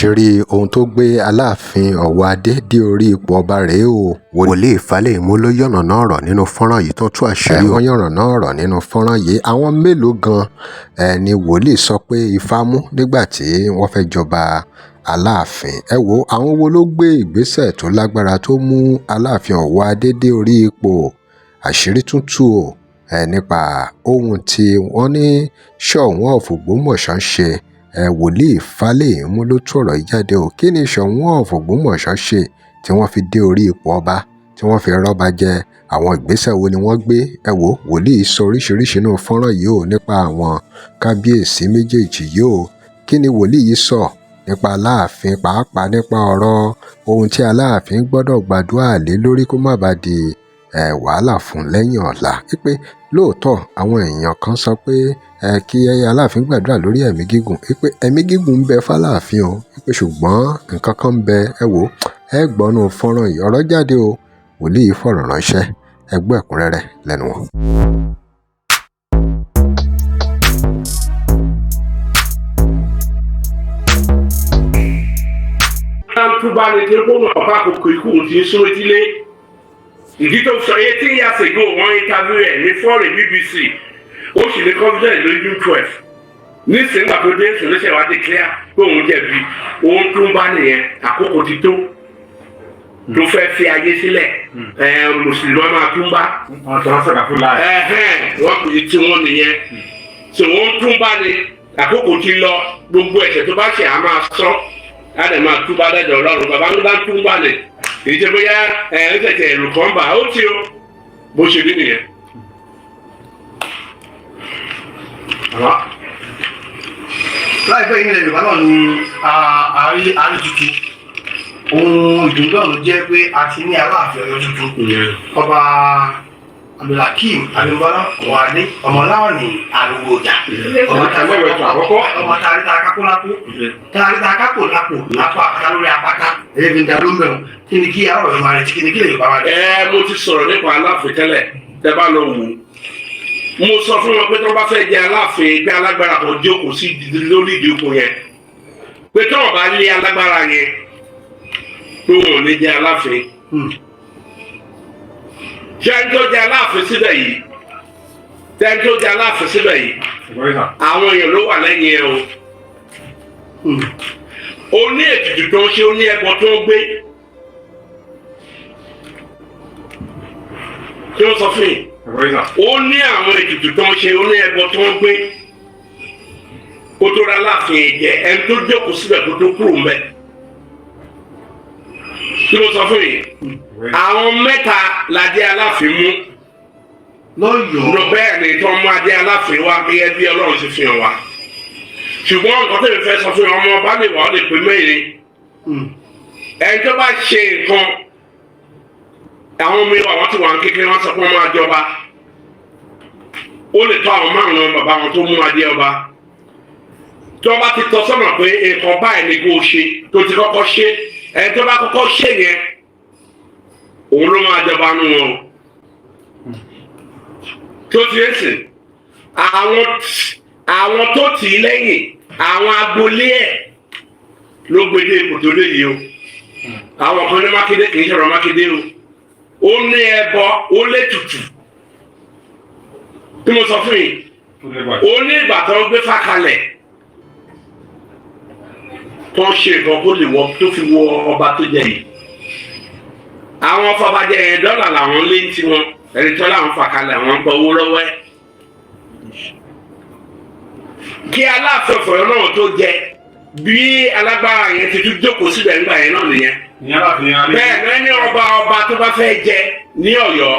Àṣírí ohun tó gbé Aláàfin Ọwọ́adé dé orí ipò ọba rèé o. Wòlíì Falẹ́yìnmú ló yànnàná ọ̀rọ̀ nínú fọ́nrán yìí tó tú àṣírí. Wọ́n yànnàná ọ̀rọ̀ nínú fọ́nrán yìí. Àwọn mélòó gan-an ni wòlíì sọ pé Ifá mú nígbà tí wọ́n fẹ́ jọba Aláàfin? Ẹ wo àwọn wo ló gbé ìgbésẹ̀ tó lágbára tó mú Aláàfin Ọwọ́adé dé orí ipò? Àṣírí tún tú o nípa ohun tí wọ́n ní Ṣọ̀ún of Ògbómọ̀ṣọ́ ń ṣe. Wòlíì Falẹ́yìnmú ló tú ọ̀rọ̀ yìí jáde o. Kí ni Ṣọ̀ún of Ògbómọ̀ṣọ́ ṣe tí wọ́n fi dé orí ipò ọba, tí wọ́n fi rọ́ba jẹ? Àwọn ìgbésẹ̀ wo ni wọ́n gbé? Ẹ wo, wòlíì sọ oríṣiríṣi nínú fọ́nrán yìí o nípa àwọn kábíyèsí méjèèjì yìí o. Kí ni wòlíì yìí sọ nípa Aláàfin, pàápàá nípa ọ̀rọ̀ ohun tí Aláàfin gbọ́dọ̀ gbàdúrà lé lórí kó má bàa di wàhálà fún lẹ́yìn ọ̀la? Wípé lóòótọ́ àwọn èèyàn kan sọ pé kí Aláàfin gbàdúrà lórí ẹ̀mí gígùn, wípé ẹ̀mí gígùn ń bẹ fáláàfin o, wípé ṣùgbọ́n nǹkan kan ń bẹ. Ẹ wò, ẹ gbọ́nú fọ́nrán yìí, ọ̀rọ̀ jáde o. Wòlíì fọ̀rọ̀ ránṣẹ́, ẹ gbọ́ ẹ̀kúnrẹ́rẹ́ lẹ́nu wọn. Túbá ni tí kò mọ̀ bá kòkò ikú ti ń sún etílé. Ìdí tó sọ 18 years ago, wọ́n interview ẹ̀ ní foreign BBC, ó sì ní confidence lórí June 12. Nísìnyí gbà tó dé sùn ló ṣe wá declare pé òun jẹ̀bi. Òun tún bá nìyẹn, àkókò ti tó tó fẹ́ fi ayé sílẹ̀. Mùsùlùmí máa tún bá wọ́n kò tí wọ́n nìyẹn tí wọ́n tún bá ní àkókò ti lọ. Gbogbo ẹ̀ṣẹ̀ tó bá ṣe á máa sọ, á dẹ̀ máa túbá lẹ́dọ̀ Ọlọ́run. Bàbá ń bá túbá ní èyí tí bóyá ẹ̀ ń tẹ̀tẹ̀ ẹ̀rù kan bà ó tí o bó ṣe rí nìyẹn. Láìpẹ́ yìí, ilẹ̀ Yorùbá náà ni àárí tuntun. Ohun ìdùnnú náà ló jẹ́ pé a ti ní Aláàfin Ọ̀yọ́ tuntun, Ọba Abdulhakeem Abímbọ́lá Ọwọ́adé Ọmọláwọ̀nì Àrùwọ̀jà, ọmọ tàríta kákólápó, tàríta kákó lápò lápò àpáta lórí apáta ẹ̀yẹ́ fi ń da ló ń bẹ̀rù. Kí ni kí àárọ̀ yóò máa retí? Kí ni kí lè Yorùbá máa retí? Ẹ mo ti sọ̀rọ̀ nípa Aláàfin tẹ́lẹ̀. Tẹ́ bá lọ wò ó, mo sọ fún wọn pé tí wọ́n bá fẹ́ jẹ Aláàfin, pé alágbára kan jókòó sí lórí ìdíkùn yẹn, pé tí wọ́n bá lé alágbára yẹn, pé wọn ò ní jẹ Aláàfin. Ṣé ẹni tó jẹ Aláàfin síbẹ̀ yìí, tẹ́ni tó jẹ Aláàfin síbẹ̀ yìí, àwọn èèyàn ló wà lẹ́yìn ẹ o. Ó ní ètùtù tó ń ṣe, ó ní ẹbọ tó ń gbé. Kí wọ́n sọ fún yìí, ó ní àwọn ètùtù tó ń ṣe, ó ní ẹbọ tó ń gbé kó tó ra Aláàfin ẹ̀jẹ̀ ẹni tó jókòó síbẹ̀ kó tó kúrò mbẹ̀. Kí ló sọ fún yìí? Àwọn mẹ́ta ládé Aláàfin mú lọ́yọ̀ọ́. Lọ bẹ́ẹ̀ ni, tó ń mú adé Aláàfin wá gẹ́gẹ́ bí Ọlọ́run ṣe fi hàn wá. Ṣùgbọ́n nǹkan tó lè fẹ́ sọ fún ọmọ ọba lè wà, ó lè pé mẹ́rin. Ẹni tó bá ṣe nǹkan, àwọn ọmọ ìwà wọn ti wà ní kékeré, wọn sọ pé wọn máa jọba. Ó lè tọ́ àwọn márùn-ún bàbá wọn tó mú adé ọba, tí wọ́n bá ti tọ́ sọ́nà pé nǹkan báyìí ni kò ṣe, tó ti kọ́kọ́ ṣe, ẹni tó bá kọ́kọ́ ṣe yẹn, òun ló máa jọba nù wọn o. Tó ti ń sìn, àwọn tó tì í lẹ́yìn, àwọn agboolé ẹ̀ ló gbé dé ipò tó lé yìí o. Àwọn kan ní Mákindé, kì í ṣọ̀rọ̀ Mákindé o. Ó ní ẹbọ, ó létùtù tí mo sọ fún yìí. Ó ní ìgbà tó ń gbé fàkalẹ̀, tó ń ṣe nǹkan kó lè wọ, tó fi wọ ọba tó jẹ yìí. Àwọn afọbajẹ yẹn, dọ́là làwọn lé ní tiwọn. Ẹni tó láwọn fàkalẹ̀, àwọn ń gbọ́ owó lọ́wọ́ ẹ̀. Kí Aláàfin Ọ̀yọ́ náà tó jẹ, bí alágbára yẹn ti tún jókòó síbẹ̀ nígbà yẹn náà nìyẹn. Bẹ́ẹ̀ lẹ́ni ọba tó bá fẹ́ jẹ ní Ọ̀yọ́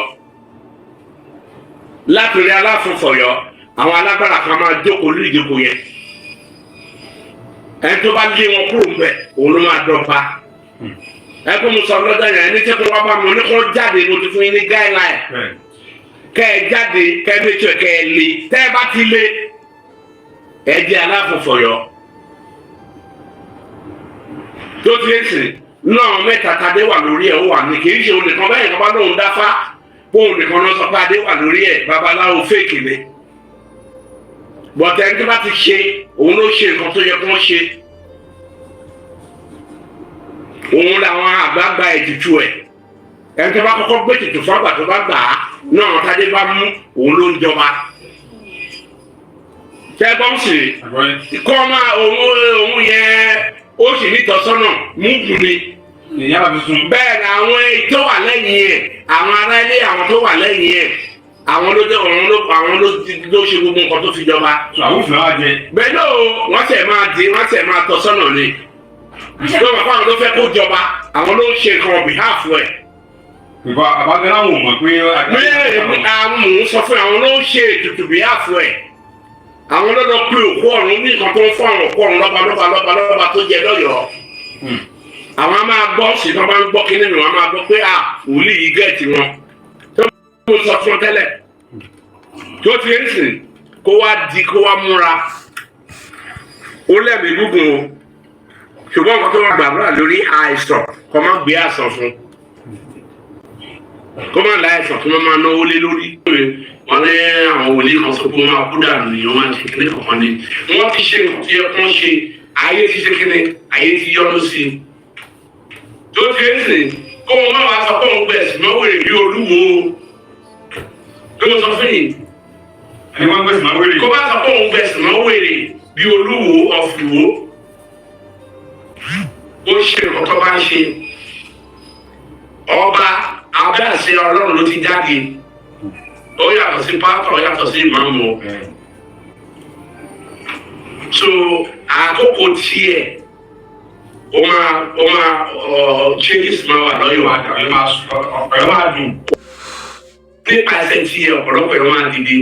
láti rí Aláàfin Ọ̀yọ́, àwọn alágbára kan máa jókòó lórí ìjókòó yẹn. Ẹni tó bá lé wọn kúrò ńbẹ̀, òun ló máa dọba. Ẹ kó mo sọ lọ́jọ́ yẹn ní sẹ́kọ̀ọ́ wá bá mi ní kó jáde. Mo ti fún yín ní guideline kẹ́ ẹ jáde, kẹ́ ẹ méjì, kẹ́ ẹ lé. Tẹ́ ẹ bá ti lé, ẹ jẹ́ Aláàfin Ọ̀yọ́. Tó ti ń sìn náà, mẹ́ta tadé wà lórí ẹ̀, ó wà ní kì í ṣe òun nìkan. Bẹ́ẹ̀ nìkan bá lóun dáfá bóun nìkan ló sọ pé adé wà lórí ẹ̀, babaláwo fake ni. Bọ̀tẹ́ ẹni tó bá ti ṣe, òun ló ṣe nǹkan tó yẹ kó ṣe. Òun làwọn àgbààgbà ètùtù ẹ̀. Ẹni tó bá kọ́kọ́ gbé ètùtù fún àgbà tó bá gbà á náà, tádé bá mú, òun ló ń jọba. Ṣẹ́gbọ́n sì kọ́ máa òun yẹn, ó sì nítọ́sọ́nà múgùn ni. Ìyá bàbá tuntun. Bẹ́ẹ̀ ni àwọn tó wà lẹ́yìn ẹ̀, àwọn ará ilé, àwọn tó wà lẹ́yìn ẹ̀, àwọn ló dé, àwọn ló àwọn ló ló ṣe gbogbo nǹkan tó fi jọba. Àwọn òfin wa jẹ. Bẹ́ẹ̀ náà wọ́n tẹ̀ máa di, wọ́n tẹ̀ máa tọ́ sọ́nà ni. Tó wà fún àwọn tó fẹ́ kó jọba, àwọn ló ń ṣe nǹkan on behalf ẹ̀. Ìkọ́ àbájọ náà wò mọ̀ pé. Bẹ́ẹ̀ àwọn mò ń sọ fún, àwọn ló ń ṣe ètùtù behalf ẹ̀. Àwọn ló lọ pé òkú ọ̀run ní nǹkan tó ń fún àwọn òkú ọ̀run lọ́ba lọ́ba lọ́ba lọ́ba tó jẹ lọ́yọ̀ọ́. Àwọn a máa gbọ́ sí, tí wọ́n bá ń gbọ́ kí nínú wọn máa gbọ́ pé à wòlíì yìí gẹ̀ẹ́tì wọn tó mo sọ fún ọ tẹ́lẹ̀ tó ti ń sìn, kó wá di kó wá múra, ó lẹ́mìí gígùn o. Ṣùgbọ́n nǹkan tó wà, gbàdúrà lórí àìsàn, kó má gbé àìsàn fún, kó má la àìsàn kó má máa náwó lé lórí. Wọn ní àwọn wòlíì kan sọ pé wọn máa kú dànù ni, wọn máa ṣe kíní kankan ni. Wọn ti ṣe nǹkan tí wọn ṣe, ayé ti ṣe kíní, ayé ti yọ́nú sí i. Tó ti ń sìn, kó wọn má wàá sọ pé òun gbẹ ẹ̀sìn mọ́ wèrè bí olúwo tó ń sọ fún yìí. Ẹni wọ́n gbèsè máa wéré. Kó bá sọ pé òun gbẹ ẹ̀sìn mọ́ wèrè bí olúwo ọ̀fìwò, ó ṣe nǹkan tó bá ń ṣe. Ọba abẹ́ àṣẹ Ọlọ́run ló ti jáde. Ó yàtọ̀ sí pásítọ̀, ó yàtọ̀ sí ìmáàmù o. So àkókò tiẹ̀, ó máa ọ changes máa wà lọ́yọ̀. Ọ̀pẹ̀ máa dùn. Nípasẹ̀ tiẹ̀, ọ̀pọ̀lọpọ̀ ẹ̀rọ máa dìde.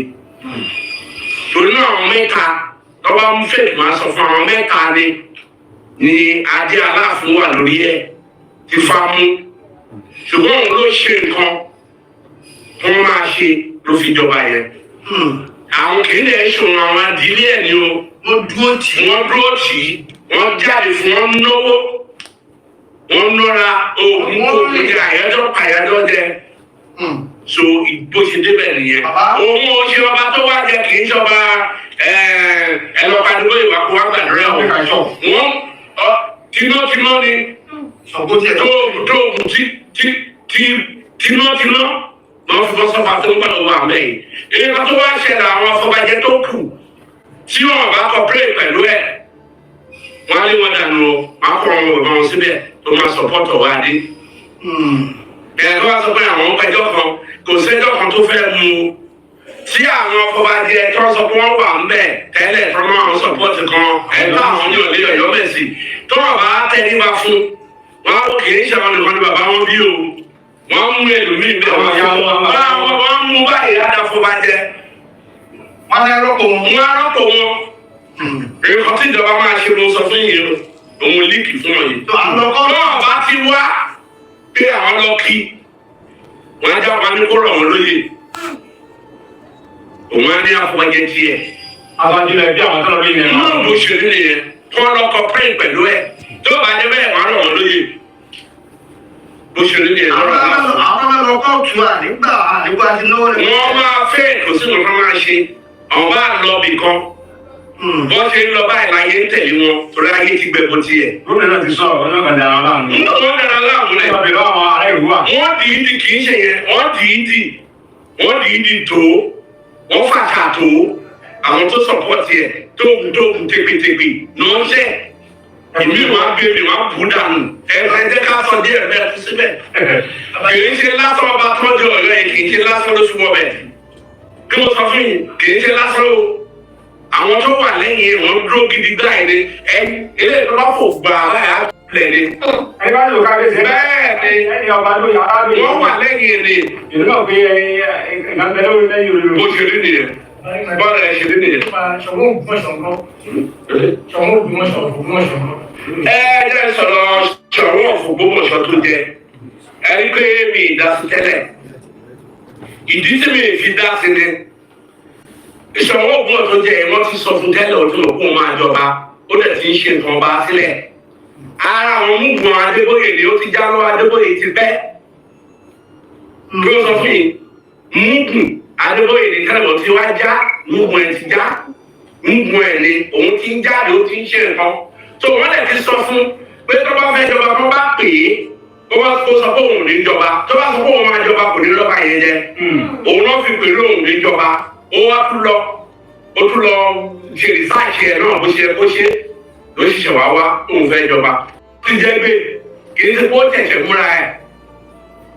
Torí náà, àwọn mẹ́ta tọ́ba ń fẹ́ máa sọ fún, àwọn mẹ́ta ni adé Aláàfin wà lórí ẹ̀ ti fa mú. Ṣùgbọ́n òun ló ṣe nǹkan wọ́n máa ṣe ló fi jọba yẹn. Àwọn kì í lè ṣòro, àwọn adìlé ẹ̀ ni o. Wọ́n dúró tì í. Wọ́n dúró tì í, wọ́n jáde fún, wọn náwó, wọ́n nọ́ra oògùn oògùn jẹ, àyájọ́ àyájọ́ jẹ. So bó ṣe débẹ̀ nìyẹn. Bàbá. Òun ò ṣe ọba tó wá jẹ, kì í ṣọba ẹ lọ pariwo ìwà kó wá gbàdúrà o. Wọ́n tímọ́tímọ́ ni. Ṣọ̀gbọ́n tiẹ̀ tó tóògùn tí tí tí tímọ́tímọ́ wọ́n fi bọ́ sọ́fà tó ń gbọ́dọ̀ wà mẹ́yìn. Nǹkan tó wá ṣẹlẹ̀, àwọn afọbajẹ tó kù tí wọn bá cooperate pẹ̀lú ẹ̀, wọ́n á lé wọn dànù o. Wọ́n á kọ́ wọn bàbá wọn síbẹ̀ tó máa support ọ̀wá adé. Ẹ̀ tó wá sọ pé àwọn ẹjọ́ kan, kò sẹ́jọ́ kan tó fẹ́ mú o. Tí àwọn afọbajẹ tó ń sọ pé wọ́n wà ń bẹ̀ tẹ́lẹ̀ tó máa ń support kan ẹ̀ bá àwọn ní ọ̀lẹ́ ọ̀yọ́ bẹ̀ sí, tó wọ́n bá tẹríba fún wọn, á kì í ṣe àwọn nìkan ní bàbá wọn bí o. Wọ́n mú ẹlòmíì bẹ́ẹ̀, wọ́n wọ́n mú báyìí ládàá fọbajẹ. Wọ́n á rọ́pò wọn. Wọ́n á rọ́pò wọn. Nǹkan tí ìjọba máa ṣe ló sọ fún yìí o, òun líìkì fún wọn yìí. Tó à ń lọ kọ́. Náà bá ti wá pé àwọn lọ kí wọn á jábọ̀ ní kó rọ̀ wọ́n lóye, òun á ní àfọwọ́jẹ tiẹ̀. Abájúlẹ̀ bí àwọn tọ́lọ́ bí ní ẹ̀rọ. Náà bó ṣe rí nìyẹn, kí wọ́n lọ kọpírìn pẹ̀lú ẹ̀, tó bá dé bẹ́ẹ̀, wọ́n á rọ̀ wọ́n lóye. Bó ṣe rí nìyẹn lọ́rọ̀ náà. Àwọn máa lọ kóòtù ànígbà ànígbà ti náwó rẹ̀. Wọ́n máa fẹ́, kò sí nǹkan máa ṣe. Àwọn bá lọ bì kan, bọ́n ṣe ń lọ báyìí láyé ń tẹ̀lé wọn, torí ayé ti gbẹ̀bọ̀ tiẹ̀. Gómìnà náà ti sọ̀rọ̀ ọjọ́ kan dára láàmú. Nígbà tó ń dára láàmú rẹ̀. Wọ́n bẹ̀rẹ̀ àwọn ará ìlú wa. Wọ́n dì í dì, kì í ṣe yẹn, wọ́n dì í dì, wọ́n dì í dì tó, wọ́n fàkà tó àwọn tó support ẹ̀ tóògùn tóògùn tẹgbẹtẹgbẹ ní wọ́n ṣe ìmí wọn á gbé mi, wọn á bù dànù. Ẹ ẹ jẹ́ ká sọ díẹ̀ bẹ́ẹ̀ fún síbẹ̀. Kì í ṣe lásán ọba tọ́jú ọ̀yọ́ yìí, kì í ṣe lásán ló fi wọ bẹ̀. Kí mo sọ fún yìí, kì í ṣe lásán o. Àwọn tó wà lẹ́yìn wọn dúró gidi gbáà ni. Ẹ eléyìí tó bá fò gbà láyà á lẹ̀ ni. Ẹni bá lò kábíyèsí. Bẹ́ẹ̀ ni. Ẹni ọba ló yà á lò. Wọ́n wà lẹ́yìn ni. Ìlú náà pé ẹ̀ka bẹ lórí lẹ́yìn olórí. Bó ṣe rí nìyẹn, bọ́ọ̀lù ẹ̀ ṣe rí nìyẹn. Ṣọ̀ún Ògbómọ̀ṣọ́ ńkọ́? Ṣọ̀ún Ògbómọ̀ṣọ́, Ògbómọ̀ṣọ́ ńkọ́? Ẹ jẹ́ sọ̀rọ̀ Ṣọ̀ún of Ògbómọ̀ṣọ́ tó jẹ. Ẹ rí pé mi ì dá sí tẹ́lẹ̀. Ìdí tí mi ì fi dá sí ni Ṣọ̀ún Ògbómọ̀ṣọ́ tó jẹ, wọ́n ti sọ fún tẹ́lẹ̀, ó ti mọ̀ kó máa jọba, ó dẹ̀ ti ń ṣe nǹkan ọba sílẹ̀. Ara àwọn múgbọ̀n Adébóyè ni ó ti já lọ́wọ́. Adébóyè ti bẹ́ kí ó sọ fún yìí, múgùn Adébóyè ní tẹ́lẹ̀ tí wá já múgùn ẹ̀, ti já múgùn ẹ̀ ni òun ti ń jáde, ó ti ń ṣe nǹkan tó wọ́n dẹ̀ ti sọ fún pé tó bá fẹ́ jọba tó bá pè. pè é, ó wá tó sọ pé òun ò ní jọba. Tó bá sọ pé òun máa jọba, kò ní lọ́ba yẹn jẹ. Òun náà fi pè lóun ní jọba. Ó wá tún lọ, ó tún lọ ṣe research ẹ̀ náà bó ṣe kó ṣe ló ṣiṣẹ́ wá wá òun fẹ́ jọba. Ti jẹ́ gbé, kì í ṣe kó tẹ̀sẹ̀ múra ẹ̀.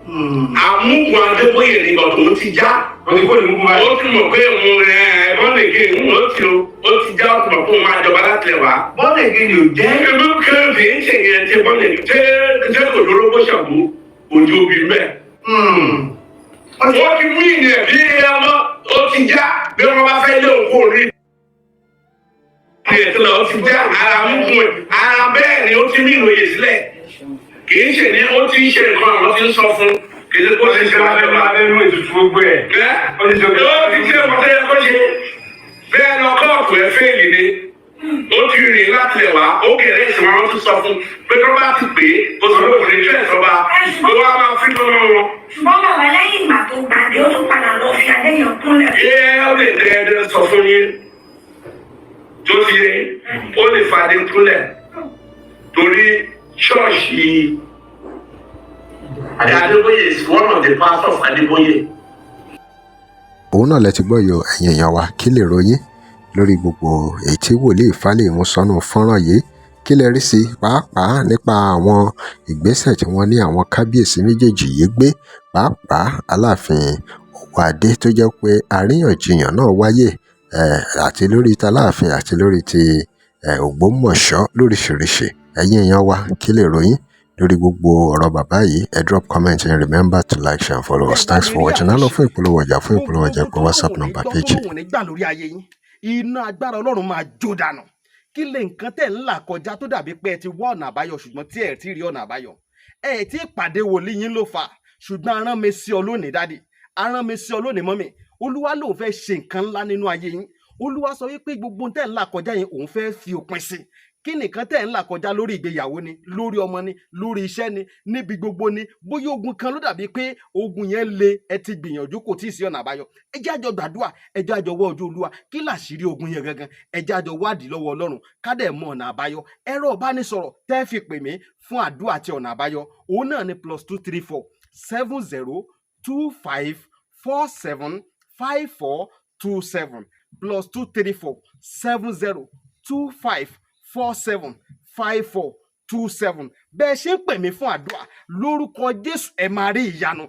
Àmúgun Adébóyè nígbà tòun ti já. Wọ́n ti kó ní mú báyìí. Ó ti mọ̀ pé òun ẹ̀ bọ́ọ̀lù èké òun ó ti ó ti já. Ó ti mọ̀ pé òun máa jọba láti lẹ̀ wá. Bọ́ọ̀lù èké ni ò jẹ́. Ẹgbẹ́ kéré ń ṣe yẹn ti bọ́ọ̀lù èké ṣé kò dúró bó ṣàbò òjò òbí mẹ́. Wọ́n ti mú ìyẹn bí ọmọ ó ti já bí wọ́n bá fẹ́ lé òun kò rí. Ìyẹn tó lọ ó ti já ara mú fún ẹ ara bẹ́ẹ̀ ni ó ti mú ìròyìn sílẹ̀. Kì í ṣe ní ó ti ń ṣe nǹkan àwọn ti ń sọ fún kì í ṣe kó Ó ti ti ṣe ṣe lábẹ́ máa lábẹ́ inú ètùtù gbogbo ẹ̀. ó ti ṣe ó ti ṣe ọmọdé yẹ kó ṣe bẹ́ẹ̀ lọ kóòtù ẹ̀ fail ni. Ó ti rìn láti lẹ̀ wá ó kéré ìsìn wọn tún sọ fún pé tó bá ti pè é kó sọ pé kò ní tẹ̀ sọba ó wá máa fi lọ́wọ́ wọn. Ṣùgbọ́n bàbá, lẹ́yìn ìgbà tó gbàdé, ó tún padà lọ fi adéyàn kúnlẹ̀. Ṣé ó lè tẹ ẹ sọ fún yín tó ti yé ó lè fàdé kúnlẹ̀ torí ṣọ́ọ̀ṣì Adébóyè is one of the pastors of Adébóyè. Òun náà lẹ ti gbọ́ yìí o. Ẹ̀yin èèyàn wa, kí lè ròyìn lórí gbogbo èyí tí wòlíì Fálẹ́mú sọnù fọ́nrán yìí? Kí lẹ rí sí, pàápàá nípa àwọn ìgbésẹ̀ tí wọ́n ní àwọn kábíyèsí méjèèjì yìí gbé, pàápàá Aláàfin Ọwọ́adé, tó jẹ́ pé àríyànjiyàn náà wáyé àti lórí tAláàfin àti lórí ti Ògbómọ̀ṣọ́ lóríṣìíríṣìí? Ẹ̀yin èèyàn wa, kí lè ròyìn lórí gbogbo ọ̀rọ̀ bàbá yìí? Ẹ drop comment and remember to like, share and follow us. Thanks for watching. Á lọ fún ìpolówó ọjà. Fún ìpolówó ọjà, pé WhatsApp number page. Gbogbo ní gbà lórí ayé yín, iná agbára Ọlọ́run máa jó dànù. Kí lè nǹkan tẹ̀ ń là kọjá tó dàbí pé ẹ ti wá ọ̀nà àbáyọ, ṣùgbọ́n tí ẹ ti rí ọ̀nà àbáyọ? Ẹ ti pàdé wòlíì yín ló fà. Ṣùgbọ́n arán mi sí ọ lónìí, daddy, arán mi sí ọ lónìí, mummy. Olúwa lòun fẹ́ ṣe nǹkan ńlá nínú ayé yín. Olúwa sọ wípé gbogbo tẹ̀ ń là kọjá yẹn, òun fẹ́ fi òpin sí. Kí nìkan tẹ̀ ń là kọjá? Lórí ìgbéyàwó ni, lórí ọmọ ni, lórí iṣẹ́ ni, níbi gbogbo ni. Bóyá ogun kan ló dàbí pé ogun yẹn le, ẹ ti gbìyànjú, kò tí ì sí ọ̀nà àbáyọ. Ẹ jẹ́ àjọ gbàdúrà, ẹ jẹ́ àjọ wọ́ ojú Olúwa. Kí làṣírí ogun yẹn gangan? Ẹ jẹ́ àjọ wádìí lọ́wọ́ Ọlọ́run, ká dẹ̀ mọ ọ̀nà àbáyọ. Ẹ̀rọ ìbánisọ̀rọ̀ tẹ́ fi pè mí fún àdúrà àti ọ̀nà àbáyọ, òun náà ni +234 70 25 47 54 27, +234 70 25 47 54 27. Bẹ́ẹ̀ ṣe ń pè mí fún àdúrà, lórúkọ Jésù, ẹ máa rí ìyanu.